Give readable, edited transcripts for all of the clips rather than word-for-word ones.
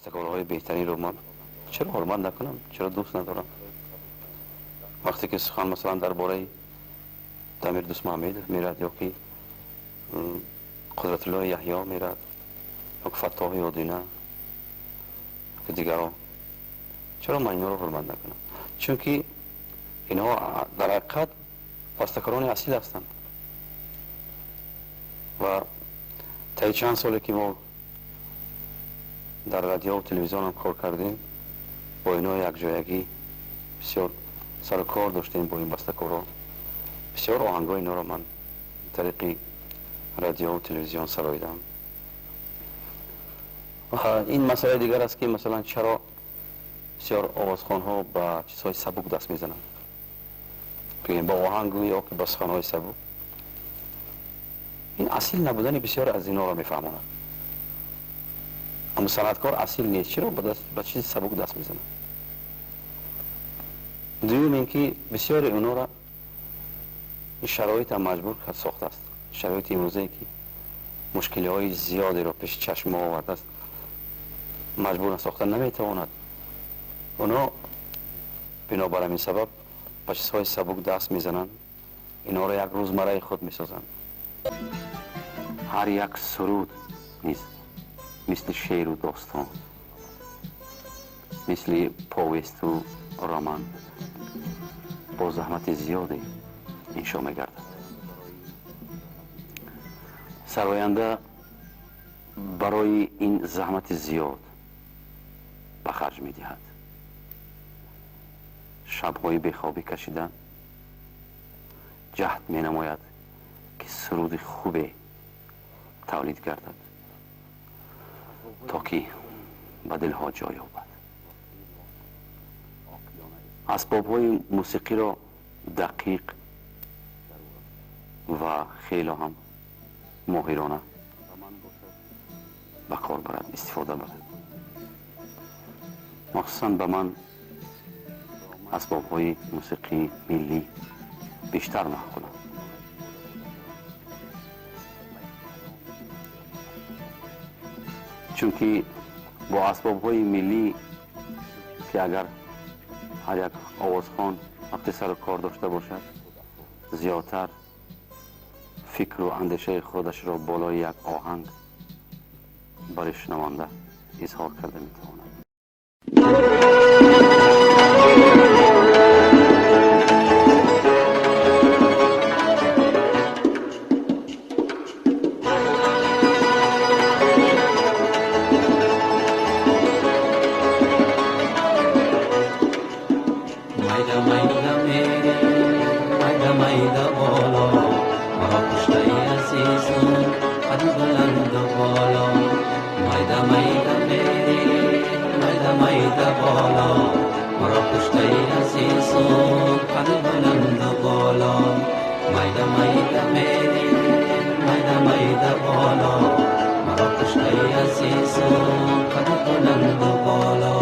Бастакорҳои беҳтаринро ман чаро ҳурмат накунам, чаро дӯст надорам? Вақте ки сухан масалан дар бораи Дамир Дӯстмуҳаммедов мерад ё ки Қудратуллои Яҳё мерад ё ки Фаттоҳи Одина ё ки дигарон, чаро ман инҳоро ҳурмат накунам? Чунки инҳо дар ҳақиқат бастакорони асил ҳастанд ва таи чанд соле ки мо дар радио телевизион ҳам кор кардем, бо инҳо якҷоягӣ бисёр сару кор доштем бо ин бастакорҳо. Бисёр оҳангҳои инҳоро ман тариқи радио телевизион сароидам. Ва ин масъалаи дигар аст ки масалан чаро бисёр овозхонҳо ба чизҳои сабук даст мезананд, бигӯем ба оҳангу ё ки ба суханҳои сабук. Ин асил набудани бисёр аз инҳоро мефаҳмонад. Аммо санъаткор асил нест, чаро ба чизи сабук даст мезанад? Дуюм ин ки бисёри онҳоро ин шароитам маҷбур сохтааст. Шароити имрӯзае ки мушкилиҳои зиёдеро пеши чашм мо овардааст, маҷбур сохта наметавонад. Онҳо бинобар ҳамин сабаб ба чизҳои сабук даст мезананд, инҳоро як рӯзмарраи худ месозанд. Ҳар як суруд низ мисли шеъру достон, мисли повесту роман бо заҳмати зиёде иншо мегардад. Сароянда барои ин заҳмати зиёд ба харҷ медиҳад. Шабҳои бехобӣ кашида ҷаҳд менамояд ки суруди хубе тавлид гардад, то ки ба дилҳо ҷой ёбад. Асбобҳои мусиқиро дақиқ ва хело ҳам моҳирона ба кор барад, истифода барад. Махсусан ба ман асбобҳои мусиқии миллӣ бештар маъқуланд. Чунки бо асбобҳои миллӣ ки агар ҳар як овозхон вақте сару кор дошта бошад, зиёдтар фикру андешаи худашро болои як оҳанг барои шунаванда изҳор карда метавонад. Майда майда мери, майда майда боло, маро куштаи азизам, қади баланду боло. Майда майда мери, майда майда боло, маро куштаи азизам, қади баланду боло. Майда майда мери, майда майда боло, маро куштаи азизам, қади баланду боло.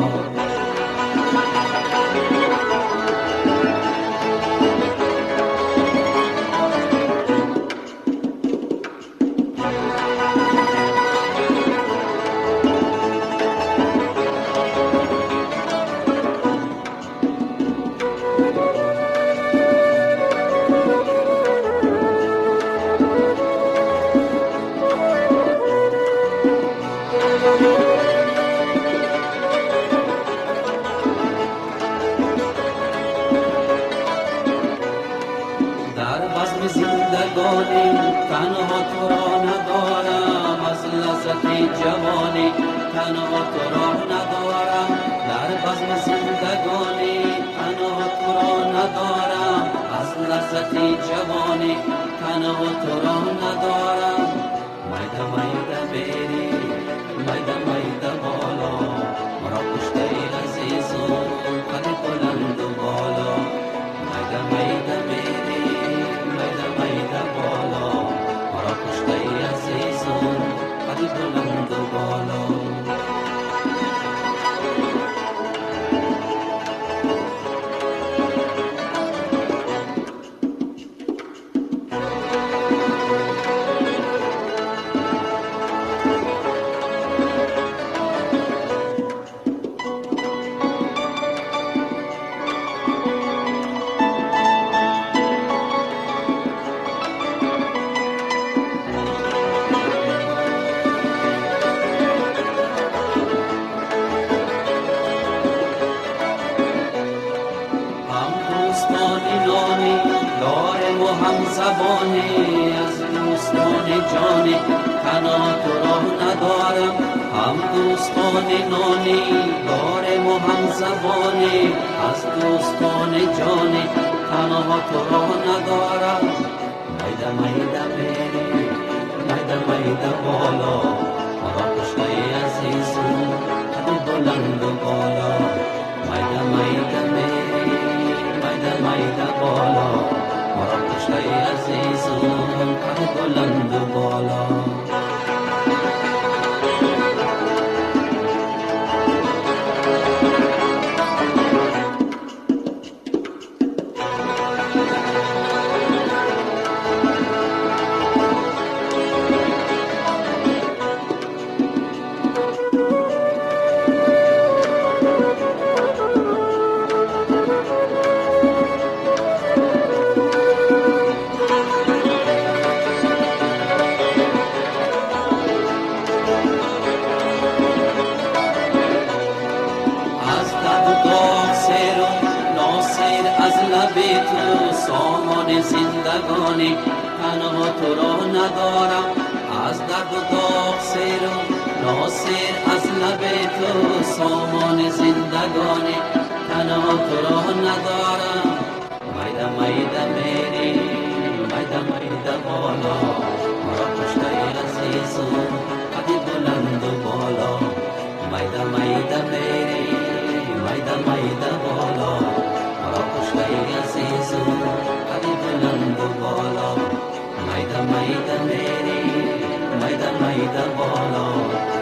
Дар базми зиндагонӣ танҳо туро надорам, аз лаззати ҷавонӣ танҳо туро надорам. Дар базми зиндагонӣ танҳо туро надорам, аз лаззати ҷавонӣ танҳо туро надорам. Майда майда мери, майда майда боло, маро куштаи азизум, қади баланду боло. Майда майда мери, майда майда боло, маро куштаи азизум, қади баланду боло. همزبانی از دوستان جانی تنها تو را ندارم. هم دوستان نانی داریم و همزبانی از دوستان جانی تنها تو را ندارم. میده میده میری میده میده بالا مرا کشته عزیزم قد بلند و بالا. میده میده میری میده میده بالا مرا کشته عزیزم قد بلند و بالا. سامان زندگانی تنها تو را ندارم. از درد و داغ سیر و ناسیر از لب تو سامان زندگانی تنها تو را ندارم. میده میده میری میده میده بالا مرا کشته عزیزم قد بلند و بالا. میده میده میری میده میده بالا مرا کشته عزیزم قد بلند و بالا. میده میده میری میده میده بالا.